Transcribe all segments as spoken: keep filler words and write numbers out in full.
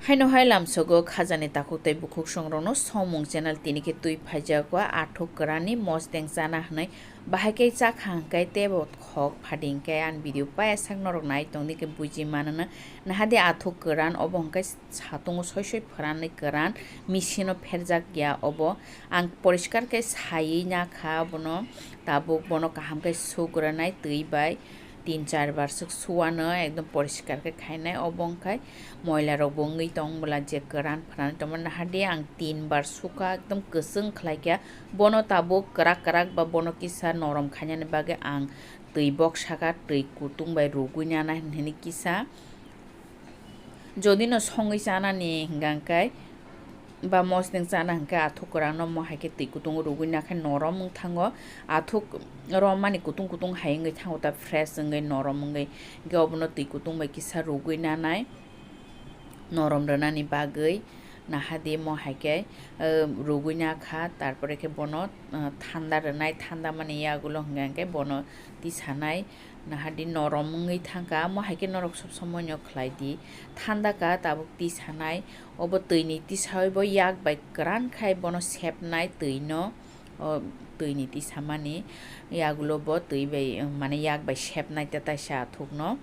Haino hai lamsogo khajani takhuk tei bukhuk songrokno somung channel tini khe twi phaijago athuk kwrani mosdeng chana hwnwi. Bahai khe chakha hwnkhe teibo khok phadi hwnkhe ani video paya sak norok nai tongdi khe buji mano na. Nahadi athuk kwran obo hwnkhe satungo soi soi phwranwi kwran machine o pherjak ya obo. Ang poriskar khe saiwi nakha bono, tabuk bono kaham khe sugranai twi bai. Tin char bar swk suwano ekdom poriskar khe khainai, obo wngkha moila rokbo wngwi tong bwla je kwran phwrani tongmani nahadi ang tin bar sukha ekdom kwchwng khlaikha. Bono tabuk kwrak kwrak ba bono kisa norom khainani bagwi ang twi bok saka twi kutung bai rugwi nana hinwi kisa. Jodi no songwi chanani hingka hingkai ba mosdeng chana hingka athuk kwrang no mo hai khe twi kutung rugwi nakhai norom wng thango. Athuk romani kutung kutung hai wngwi thango ta fresh wngwi norom wngwi. Hingke obono twi kutung bai kisa rugwi nanai, norom rwnani bagwi. Nahadi mo hai khe, eh, rugwi nakha, tarpore khe bono, eh, thanda rwnai, thanda mani yagulo hingka hingke bono tisanai. Nahadi norom wngwi thangkha, omo hai khe norok sob somoi no khlai di. Thanda ka tabuk tisanai, obo twi ni tisaui bo yak bai kwran khai bono sepnai twi no. O twi ni tisamani yagulo bo twi bai, mane yak bai sepnai ta taisa athuk no.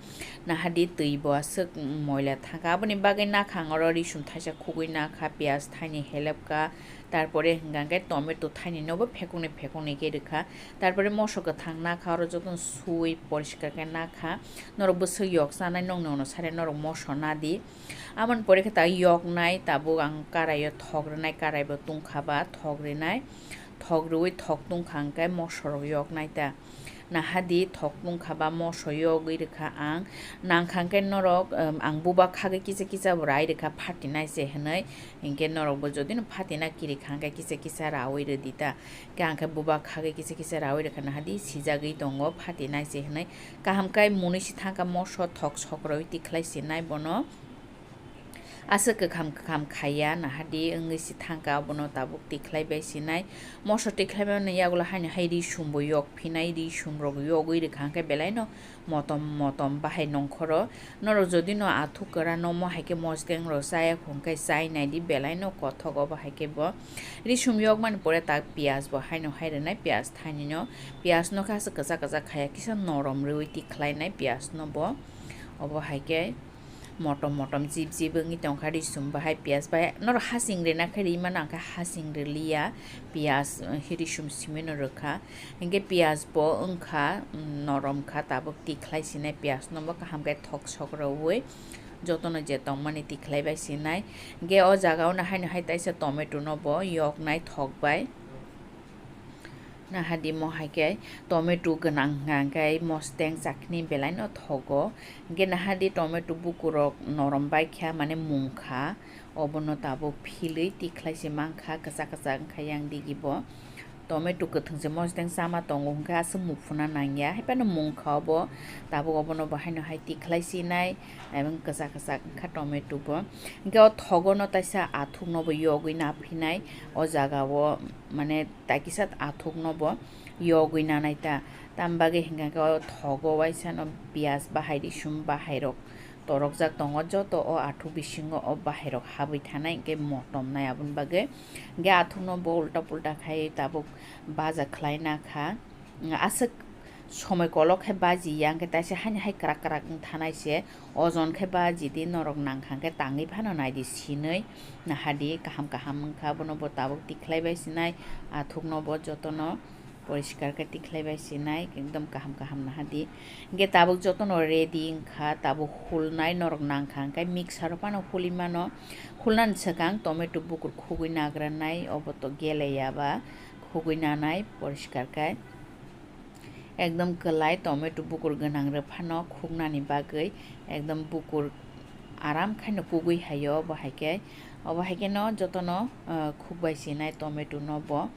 Nahadi twi bo aswk moila thangkha, aboni bagwi nakhang oro risum thaisa khugui nakha, piyaj thaini helep ka, tarpore hingka hingke tomato thaini nobo phekungni phekungni khe rwkha. Tarpore moso kwthang nakha, oro jotono suwi poriskar khe nakha. Norok bwswk yok chanai nokni ono sare norok moso nadi. Aboni pore khe ta yoknai, tabuk ang karaio thok rwnai, karai bo tungkha ba thok rwnai. Thok rwui thok tungkha hwnkhe moso rok yoknai ta. Nahadi thok tungkha ba moso yogwi rwkha ang. Nangkha hwnkhe norok, um, ang buba khagwi kisa kisa bo rai rwkha phatinai se hwnwi. Hinkhe norokbo jodi no phatina kiri kha hwnkhe kisa kisa raui rwdi ta. Khe ang khe buba khagwi kisa kisa raui rwkha nahadi sijagwi tongo phatinai se hwnwi. Kaham khe munui si thangkha moso thok sok rwui tikhlai sinai bono. Aswk kwkham kwkham khaiya nahadi wngwi si thangkha, abono tabuk tikhlai bai sinai. Moso tikhlai bai mani yagulo haino hai risum bo yok phinai, risum rok yogwi rwkha hwnkhe belai no motom motom bahai nongkhoro. Norok jodi no athuk kwran no mo hai khe mosdeng rok chaya hwnkhe chai nai di, belai no kothok obo hai khe bo. Risum yok mani pore tak piyaj bo haino hai rwnai, piyaj thaini no, piyaj no khe aswk kwchak kwchak khaiya kisa norom rwui tikhlai nai piyaj no bo. Obo hai khe motom motom jip jip wngwi tongkha risum bahai piyaj bai. Norok hasing rwna khe rwi mano, ang khe hasing rwliya. Piyaj, eh, risum simi no rwkha. Hinkhe piyaj bo wngkha, mm, norom kha, tabuk tikhlai sinai piyaj no bo kaham khe thok sok rwui jotono je tongmani tikhlai bai sinai. Hinkhe o jaga o no haino hai taisa tomato no bo yoknai thok bai. Nahadi mo hai khe tomato gwnang hwnkha hwnkhe mosdeng chakni belai no thogo. Hinkhe nahadi tomato bukurok norom bai kha, mane mung kha, obono tabuk philwi tikhlai se mankha, kwchak kwchak wngkha yang digi bo. Tomato kwthwng se mosdeng chama tongo hwnkhe aswk muphuna nangya, haiphano mung kha obo. Tabuk obono bo haino hai tikhlai sinai, ebong kwchak kwchak wngkha tomato bo. Hinkhe o thogo no taisa athuk no bo yogwi naphinai o jaga o, mane, tai kisa athuk no bo yogwi nanai ta. Tam bagwi hinkha khe o thogo waisa no piyaj bahai risum bahai rok torokjak tongo, joto o athuk bisingo o bahai rok habwi thanai hinkhe motom nai, aboni bagwi hinkhe athuk no bo ulta pulta khai tabuk baja khlai nakha. Aswk somoi kolok khe baji ya hinkhe taisa haino hai kwrak kwrak wng thanai se. Ojon khe ba jidi norok nangkha hwnkhe tangwi phano naidi sinwi nahadi kaham kaham wngkha, bono bo tabuk tikhlai bai sinai, athuk no bo jotono poriskar khe tikhlai bai sinai, ekdom kaham kaham nahadi. Hinkhe tabuk jotono ready wngkha, tabuk hulnai norok nangkha hwnkhe mixer o phano huli mano. Hulnani swkang tomato bukur khugui nagranai, obo to geleya ba khugui nanai poriskar khe. Ekdom kwlai tomato bukur gwnang rw phano khuknani bagwi ekdom bukur aram khaino kugui haio, obo hai khe, obo hai kheno jotono, ah, khukbai sinai tomato no bo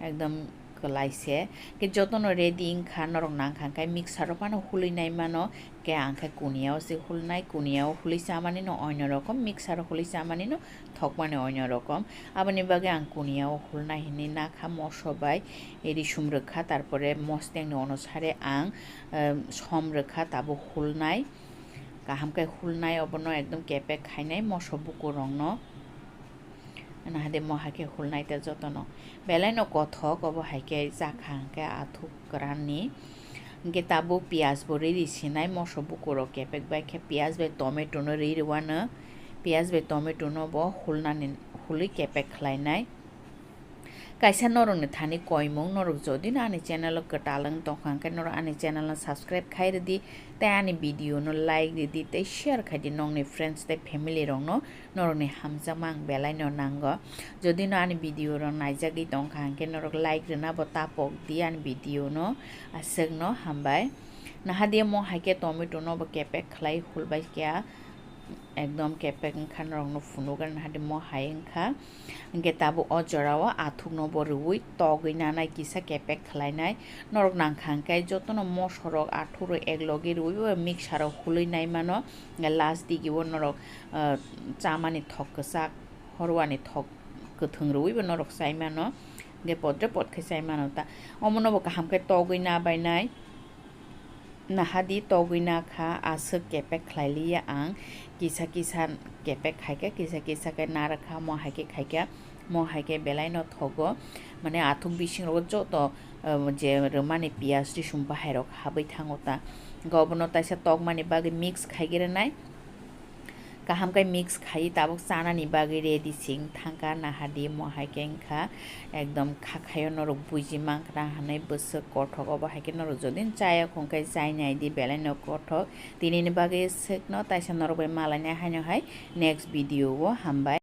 ekdom kwlai se. Khe jotono ready wngkha, norok nangkha hwnkhe mixer o phano hului nai mano, khe ang khe kuniya o se hulnai, kuniya o hului chamani no oino rokom, mixer o hului chamani no thokmani oino rokom. Aboni bagwi ang kuniya o hulnai hinwi nakha moso bai risum rwkha, tarpore mosdeng ni onusare ang, em, som rwkha tabuk hulnai. kaham khe hulnai, obono ekdom kepek khainai moso bukurokno. Nahadi mo hai khe hulnai ta jotono. Belai no kothok, obo hai khe jakha hwnkhe athuk kwran ni. Hwnkhe tabuk piyaj bo riri sinai, moso bukurok kepek bai khe piyaj bai tomato no ri rwano. Piyaj bai tomato no bo hulnani, hulwi kepek khlainai. Kaisa norokni thani koimung, norok jodi no ani channel o kwtal wng tongkha hwnkhe norok ani channel no subscribe khai rwdi, tei ani video no like rwdi, tei share khaidi nokni friends tei family rokno, norokni hamjakma ang belai no nango. Jodi no ani video rok naijagwi tongkha hwnkhe norok like rwna bo tapok di ani video no, aswk no hambai. Nahadi mo hai khe tomato no bo kepek khlai hulbai khe, ekdom kepek wngkha, norokno phunukgwi nahadi mo hai wngkha. Hwnkhe tabuk o jorao athukno bo rwui togwi nanai kisa kepek khlainai. Norok nangkha hwnkhe jotono mosorok, athurok eklogi rwui bo mixer o hulwi nai mano. Hwnkhe last digi o norok, ah, chamani thok kwchak, horwani thok kwthwng rwui bo norok chai mano. Hwnkhe podre pod khe chai mano ta. Omono bo kaham khe togwi nabainai. Nahadi togwi nakha, aswk kepek khlai liya ang. Kisa kisa kepek khaikha, kisa kisa khe narwkha, mo hai khe khaikha, mo hai khe belai no thogo. Mane athuk bising rogo joto, um, je rwmani piyaj risum bahai rok habwi thango ta. Hwnkhe obono taisa tokmani bagwi mix khai gwnai. Kaham khe mix khai tabuk chanani bagwi ready se wng thangkha. Nahadi mo hai khe wngkha ekdom khakhaio norok buji mankha hwnwi bwswk kothok. Obo hai khe norok jodi chaya khong khe chai nai di, belai no kothok. Tinini bagwi swkno taisa norok bai malainai haino hai next video o hambai.